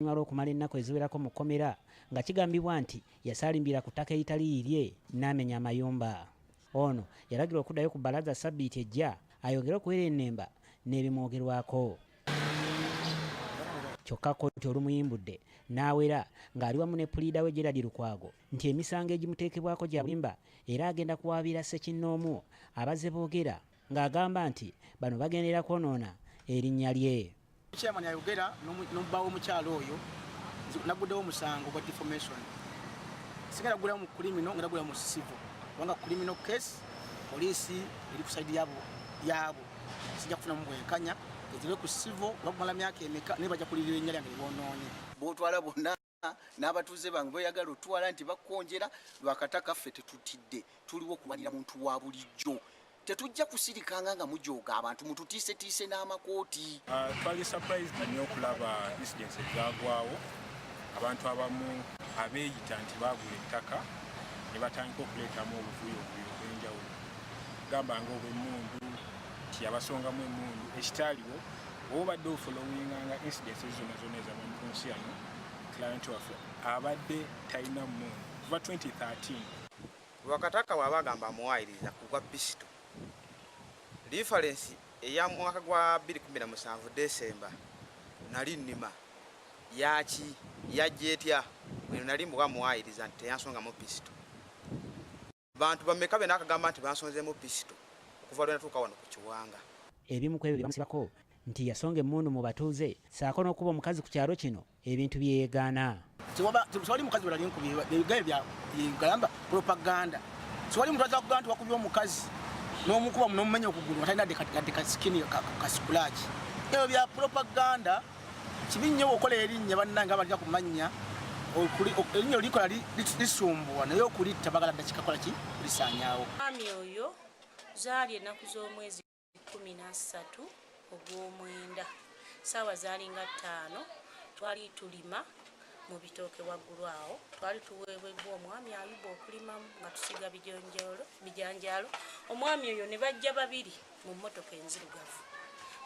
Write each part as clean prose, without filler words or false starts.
Lw'okumala ennaku eziwerako mu kkomera nga kigambibwa nti yasaalimbira ku ttaka eritali lirye n'amenya amayumba. Ono yalagirwa okuddayo ku bbalaza ssabbiiti ejja ayongere okuwerennemba n'ebimwogerwako. Kyokka kkooti olumuyimbudde n'awera ng'ali wamu ne puliida we Gerald Lukwago nti emisango egimuteekebwako gya bulimba era agenda kuwaabira ssekinnoomu abazze boogera ng'agamba nti bano bagenderera kwonoona erinnya lye. Chairman ayogera n'obba w'omukyalo oyo, naguddewo omusango gwa defamation. Sigenda kugulawo mu criminal, ngenda kugulawo mu civil, kubanga criminal case poliisi eri ku side yabo yabo, sijja kufunamu bwenkanya. Ezibe ku civil bakumala myaka emeka, naye bajja kulirira erinnya lyange lyebonoonye. Bwotwala bonna n'abatuuze bange boyagala otwala nti bakwonjera lwakataka, ffe tetutidde, tuliwo okubalira muntu wa bulijjo. Tetujja kusirikanga nga mujooga abantu, mututiisetiise n'amakooti. Twali surprised nnyo okulaba incidents ezagwawo, abantu abamu abeeyita nti baagula ettaka ne batandika okuleetamu obuvuyo obuvuyo obw'enjawulo, gamba nga obw'emmundu, nti yabasongamu emmundu, ekitaaliwo. Oba obadde ofollowinganga incidents ezo zonna zonna ez'abantu ku nsi yano, client waffe abadde talina mmundu kuva 2013. Lwakataka bw'aba agamba amuwaayiriza ku gwa pisito, reference eya mwaka gwa 2017 Desemba nali nnima yaki yajja etya? Eno nali mbuga muwaayiriza nti teyansongamu pisito. Bantu bameka be naakagamba nti bansonzeemu pisito okuva lwe natuuka wano ku Kiwanga? Ebimu ku ebyo bye bamusibako nti yasonga emmundu mu batuuze ssaako n'okuba omukazi ku kyalo kino, ebintu bye yeegaana. Tewali mukazi bwe nali nkubye, ebigayo bya gamba propaganda. Tewali muntu aza kugamba nti wakubye omukazi n'omukuba n'omumenya okugulu nga talina yadde kasikini kasikulaki. Ebyo bya propaganda, kibi nnyo okola erinnya. Bannange, abalina ku mannya, erinnya olikola lisumbuwa, naye okulitta bagala ddakika kola ki kulisaanyaawo. Mwami oyo zaali ennaku z'omwezi 13 ogw'omwenda, saawa zaalinga 5, twali tulima mu bitooke waggulu awo. Twali tuweebwebbwa omwami Ayuba okulimamu nga tusiga bijanjaalo. Omwami oyo ne bajja babiri mu mmotoka enzirugavu.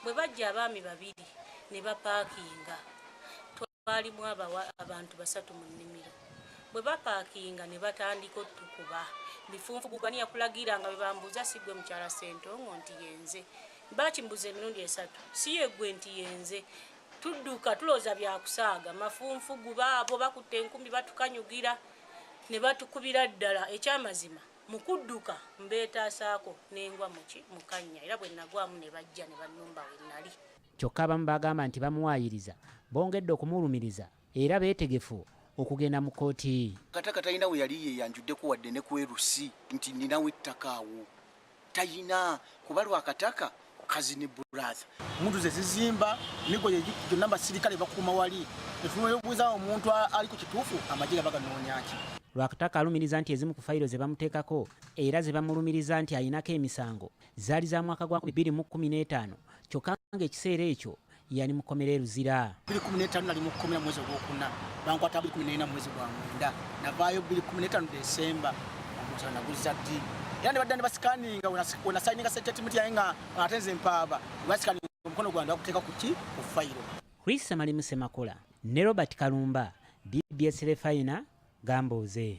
Bwe bajja abaami babiri ne bapaakinga, twalimu abantu basatu mu nnimiro. Bwe bapaakinga ne batandika otukuba bifunfugu. Ani yakulagira? Nga bwe bambuuza, "Si gwe mukyala Sentongo?" Nti, "Yenze." Bakimbuuza emirundi esatu, "Si yeggwe?" Nti, "Yenze." Tudduka, tulowooza byakusaaga mafunfugu, baabo bakutte enkumbi batukanyugira ne batukubira ddala. Ekyamazima, mu kudduka mbeetaasaako nengwa muki mukannya, era bwe nagwamu ne bajja ne bannumba we nali. Kyokka abamu bagamba nti bamuwaayiriza, bongedde okumulumiriza era beetegefu okugenda mu kkooti. Kataka talina we yali yeyanjuddeko wadde ne kwerusi nti ninawo ettaka awo, talina kuba Lwakataka cousin brother. Omuntu ze zizimba migo gyonna, basirikale bakuuma wali netubuuza omuntu ali ku kituufu, amagye gaba ganoonya ki? Lwakataka alumiriza nti ezimu ku fayiro ze bamuteekako era ze bamulumiriza nti ayinako emisango zaali za mwaka gwa 2015, kyokka ng'ekiseera ekyo yali mukomera e Luzira. 2015 nali mukomera mwezi ogwokuna, bankwata 2014 mwezi gwa mwenda, navaayo 2015 Desemba. Omusango naguzza ddi? Era ne badda ne basikaninga wenasayininga statement yange nga ate nze mpaaba, basikaninga omukono gwange bakuteeka ku ki, ku fayiro. Chris Malimu Ssemakula ne Robert Kalumba, BBS Refina, Gambuuze.